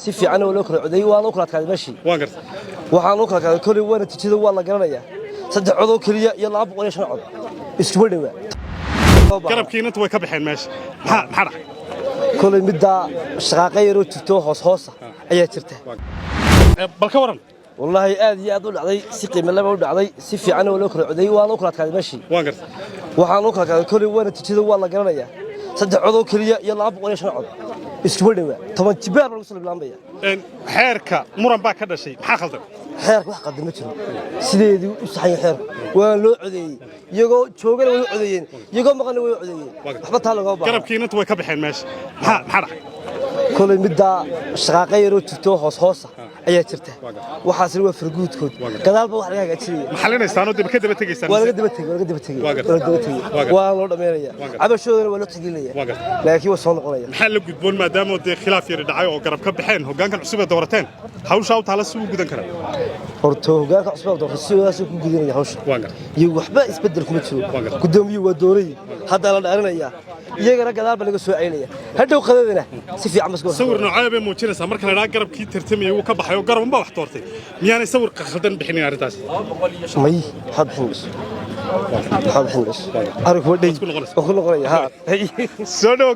Si fiican oo loo kala codeeyey, waa loo kala adkaaday meeshii. Waan gartay. Waxaan loo kala adkaaday koley, waa natiijada waa la garanayaa. 3 cod oo keliya iyo 205 cod iskuma dhowaa. Garabkii inanta way ka baxeen meesha. Maxaa dhacay? Koley middaa shaqaaqa yaroo jirto hoos hoosa ayaa jirta. Bal ka waran? Wallaahi aad iyo aad u dhacday, si qiimo leba u dhacday, si fiican oo loo kala codeeyey, waa loo kala adkaaday meeshii. Waan gartay. Waxaan loo kala adkaaday koley, waa natiijada waa la garanayaa. 3 cod oo keliya iyo 205 cod iskuma dhowaa. 10 jibaar baa lagu soo bilaabmaya. Xeerka muran baa ka dhashay. Maxaa khaldan? Xeerka wax qaldan ma jiro, sideedii u saxan yahay xeerku. Waa loo codeeyey, iyagoo joogana way u codeeyeen, iyagoo maqanna way u codeeyeen. Waxba taa lagama baahna. Garabkii inanta way ka baxeen meesha. Maxaa dhacay? Koley middaa shaqaaqa yaroo jirto hoos hoosa ayaa jirta. Waxaasna waa farguudkood, gadaal baa wax laga hagaajinaya. Ma xalinaysaanoo dib ka daba tegaysaan? Waa laga daba tegey, waa laga daba tegey, waa laga daba tegey, waa loo dhammaynaya, cabashoodana waa loo tixgelinaya, laakiin waa soo noqonaya. Maxaa la gudboon, maadaama dee khilaaf yari dhacay oo garab ka baxeen, hoggaankan cusub ee doorateen hawshaa u taala si uu gudan karaa? Horta hoggaanka cusub ee doortay sidaasuu ku gudanaya hawsha. Waan gartay. Iyo waxba isbeddel kuma jiro. Guddoomiyuhu waa doonayey, haddaa la dhaarinayaa, iyagana gadaal baa laga soo celinaya hadhow, qadadana si fiican bas. Sawir noocee bay muujinaysaa marka la idhaha garabkii tartamayay wuu ka baxay oo garab unbaa wax doortay? Miyaanay sawir khaldan bixinin arrintaas? May, waxba bixin mayso, waxba bixin mayso. Arrinku waa dhey. Ku noqonaysaa. Waan ku noqonaya, haa. Soo dhowo.